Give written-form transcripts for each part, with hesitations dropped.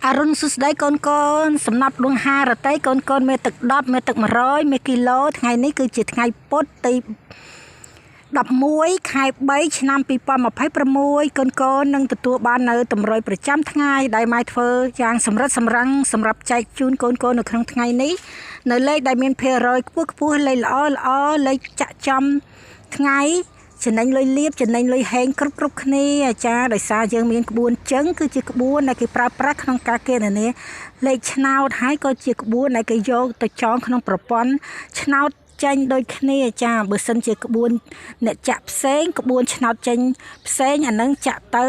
អរុណសួស្តីកូនកូនសំណាប់ដួងហារតីកូនកូនមេទឹក10មេទឹក100មេគីឡូថ្ងៃនេះគឺជាថ្ងៃពុធទី11ខែ3ឆ្នាំ2026កូនកូននឹងទទួលបាននៅតម្រុយប្រចាំថ្ងៃដែលម៉ែធ្វើយ៉ាងសម្រិតសម្រាំងសម្រាប់ចែកជូនកូនកូននៅក្នុងថ្ងៃនេះនៅលេខដែលមានភាគរយខ្ពស់ខ្ពស់លេខល្អល្អលេខចាក់ចំថ្ងៃចំណេញលុយលៀបចំណេញលុយហេងគ្រប់គ្រប់គ្នាអាចារ្យដោយសារយើងមានក្បួនចឹងគឺជាក្បួនដែលគេប្រើប្រាស់ក្នុងការគណនាលេខឆ្នោតហើយក៏ជាក្បួនដែលគេយកទៅចងក្នុងប្រព័ន្ធឆ្នោតចេញដូចគ្នាចាបើសិនជាក្បួនអ្នកចាក់ផ្សេងក្បួនឆ្នោតចេញផ្សេងអានឹងចាក់ទៅ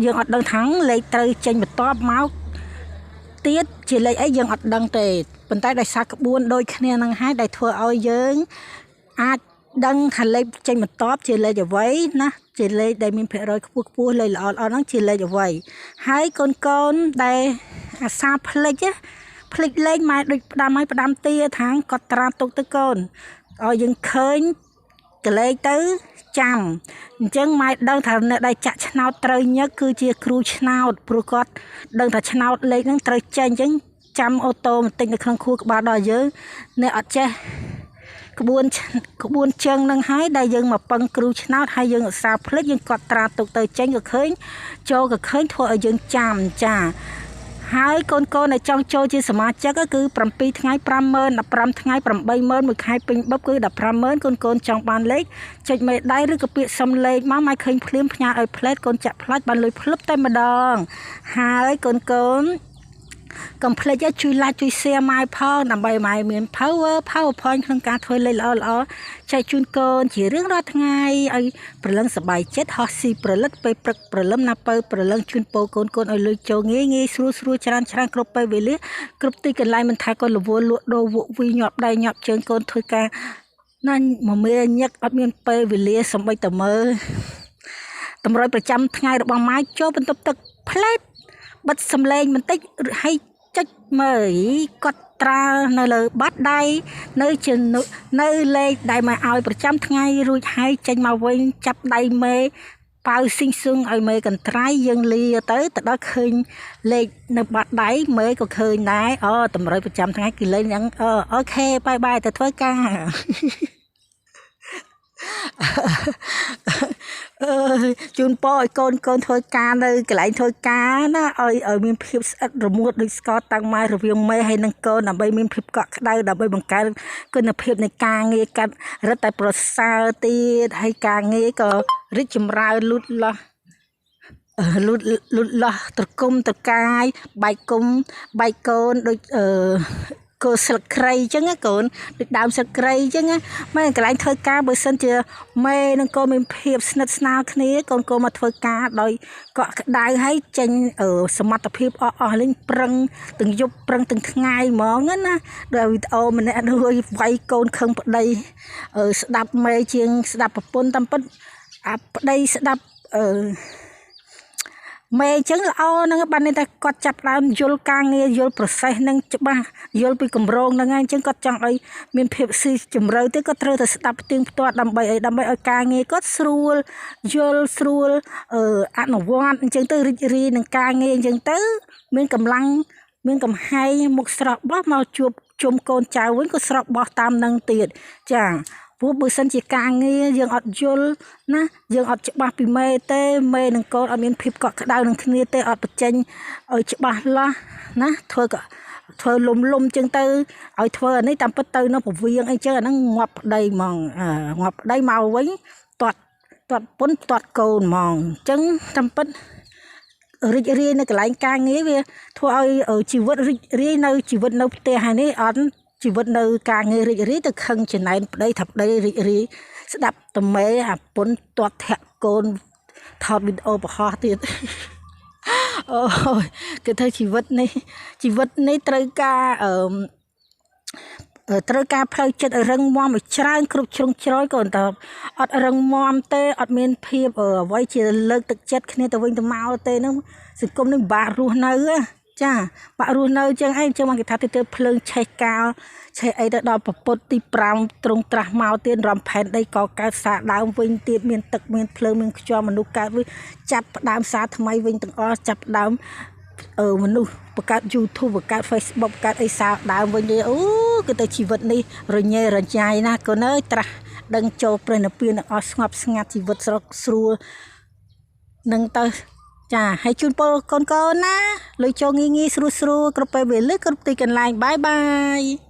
យើងអត់ដឹងថាលេខត្រូវចេញបន្ទាប់មកទៀតជាលេខអីយើងអត់ដឹងទេប៉ុន្តែដោយសារក្បួនដូចគ្នានឹងហើយដែលធ្វើឲ្យយើងអាចដឹងថាលេខចេញបន្ទាប់ជាលេខអ្វីណាជាលេខដែលមានភាគរយខ្ពស់ខ្ពស់លេខល្អល្អហ្នឹងជាលេខអ្វីហើយកូនកូនដែលអាសាភ្លេចណាភ្លេចលេខម៉ែដូចផ្ដាំឲ្យផ្ដាំទាថាងគាត់ត្រាទុកទៅកូនឲ្យយើងឃើញកលេខទៅចាំអញ្ចឹងម៉ែដឹងថាអ្នកដែលចាក់ឆ្នោតត្រូវញឹកគឺជាគ្រូឆ្នោតព្រោះគាត់ដឹងថាឆ្នោតលេខហ្នឹងត្រូវចេញអញ្ចឹងចាំអូតូម៉ាទិកនៅក្នុងខួរក្បាលដល់យើងអ្នកអត់ចេះក្បួនក្បួនជើងនឹងហើយដែលយើងមកពឹងគ្រូឆ្នោតហើយយើងឧស្សាហ៍ភ្លេចយើងកត់ត្រាទុកទៅចេញក៏ឃើញចូលក៏ឃើញធ្វើឲ្យយើងចាំចាហើយកូនកូនដែលចង់ចូលជាសមាជិកគឺ7ថ្ងៃ50000 15ថ្ងៃ80000មួយខែពេញបឹបគឺ150,000កូនកូនចង់បានលេខចុចមេដៃឬក៏ពាក្យសុំលេខមកមកឃើញភ្លាមផ្ញើឲ្យផ្លែតកូនចាក់ផ្លាច់បានលុយភ្លឹបតែម្ដងហើយកូនកូនកុំភ្លេចជួយ like ជួយ share ម៉ែផងដើម្បីម៉ែមាន power point ក្នុងការធ្វើលេខល្អល្អចែកជូនកូនជារៀងរាល់ថ្ងៃឲ្យព្រលឹងសប្បាយចិត្តហោះស៊ីព្រលឹតពេលព្រឹកព្រលឹមណាពៅព្រលឹងជូនពោកូនកូនឲ្យលុយចូលងាយងាយស្រួលស្រួលច្រើនច្រើនគ្រប់ពេលវេលាគ្រប់ទីកន្លែងមិនថាកូនរវល់លក់ដូរវក់វីញាប់ដៃញាប់ជើងកូនធ្វើការណាមមាញឹកអត់មានពេលវេលាសំបីតែមើលតម្រុយប្រចាំថ្ងៃរបស់ម៉ែចូលបន្ទប់ទឹកផ្លែតបិទសំឡេងបន្តិចហើយចុចមើលគាត់ត្រានៅលើបាតដៃនៅជានៅលេខដែលមកឲ្យប្រចាំថ្ងៃរួចហើយចេញមកវិញចាប់ដៃមេប៉ៅស៊ីងស៊ុងឲ្យមេកន្ត្រៃយើងលាទៅទៅដល់ឃើញលេខនៅបាតដៃមេក៏ឃើញដែរអូតម្រុយប្រចាំថ្ងៃគឺលេខហ្នឹងអូ OK bye bye ទៅធ្វើការ អើយជូនពរឲ្យកូនកូនធ្វើការនៅកន្លែងធ្វើការណាឲ្យឲ្យមានភាពស្អិតរមួតដូចស្ករតាំងម៉ែរវាងមេហើយនិងកូនដើម្បីមានភាពកក់ក្ដៅដើម្បីបង្កើនគុណភាពនៃការងារកាត់រឹតតែប្រសើរទៀតហើយការងារក៏រីកចម្រើនលូតលាស់លូតលូតលាស់ត្រគុំត្រកាយបែកគុំបែកកូនដូចអឺគោស្លឹកគ្រៃអញ្ចឹងណាកូនដូចដើមស្លឹកគ្រៃអញ្ចឹងណាមែនកន្លែងធ្វើការបើសិនជាមេនិងកូនមានភាពស្និទ្ធស្នាលគ្នាកូនកូនមកធ្វើការដោយកក់ក្ដៅហើយចេញសមត្ថភាពអស់អស់លេងប្រឹងទាំងយប់ប្រឹងទាំងថ្ងៃហ្មងណាដោយវីដេអូម្នាក់នោះវាយកូនខឹងប្តីស្ដាប់មេជាងស្ដាប់ប្រពន្ធតាមពិតអាប្តីស្ដាប់អឺមេអញ្ចឹងល្អហ្នឹងបានន័យថាគាត់ចាប់ដើមយល់ការងារយល់ process ហ្នឹងច្បាស់យល់ពីគម្រោងហ្នឹងហើយអញ្ចឹងគាត់ចង់ឲ្យមានភាពស៊ីជម្រៅទៅគាត់ត្រូវតែស្ដាប់ផ្ទៀងផ្ទាត់ដើម្បីអីដើម្បីឲ្យការងារគាត់ស្រួលយល់ស្រួលអនុវត្តអញ្ចឹងទៅរីករាយនឹងការងារអញ្ចឹងទៅមានកម្លាំងមានកំហែងមុខស្រស់បោះមកជួបជុំកូនចៅវិញក៏ស្រស់បោះតាមនឹងទៀតចាព្រោះបើសិនជាការងារយើងអត់យល់ណាយើងអត់ច្បាស់ពីមេទេមេនិងកូនអត់មានភាពកក់ក្ដៅនឹងគ្នាទេអត់បញ្ចេញឲ្យច្បាស់លាស់ណាធ្វើក៏ធ្វើលុំលុំចឹងទៅឲ្យធ្វើអានេះតាមពិតទៅនៅពវៀងអីចឹងអាហ្នឹងងាប់ប្តីហ្មងងាប់ប្តីមកវិញទាត់ទាត់ពុនទាត់កូនហ្មងអញ្ចឹងតាមពិតរីករាយនៅកន្លែងការងារវាធ្វើឲ្យជីវិតរីករាយនៅជីវិតនៅផ្ទះហើយនេះអត់ជីវិតនៅការងាររីករាយទៅខឹងចំណែនប្តីថាប្តីរីករាយស្ដាប់តមេអាពុនទាត់ធាក់កូនថតវីដេអូបង្ហោះទៀតអូយគេធ្វើជីវិតនេះជីវិតនេះត្រូវការអឺត្រូវការផ្លូវចិត្តឲ្យរឹងមាំឲ្យច្រើនគ្រប់ជ្រុងជ្រោយក៏តែអត់រឹងមាំទេអត់មានភាពអ្វីជាលើកទឹកចិត្តគ្នាទៅវិញទៅមកទេហ្នឹងសង្គមនេះពិបាករស់នៅចាបាក់រស់នៅចឹងឯងចឹងមកគេថាទៅភ្លើងឆេះកាលឆេះអីទៅដល់ពពុទ្ធទី5ត្រង់ត្រាស់មកទៀតរំផែនដីក៏កើតសារដើមវិញទៀតមានទឹកមានភ្លើងមានខ្យល់មនុស្សកើតវិញចាប់ផ្ដើមសារថ្មីវិញទាំងអស់ចាប់ផ្ដើម អឺមនុស្សបង្កើត YouTube បង្កើត Facebook បង្កើតអីសារដើមវិញទេអូគឺទៅជីវិតនេះរញ៉េរញ៉ៃណាស់កូនអើយត្រាស់ដឹងចូលព្រះនិព្វានទាំងអស់ស្ងប់ស្ងាត់ជីវិតស្រកស្រួលនឹងទៅចាហើយជូនពរកូនកូនណាលុយចូលងាយងាយស្រួលស្រួលគ្រប់ពេលវេលាគ្រប់ទីកន្លែង bye bye.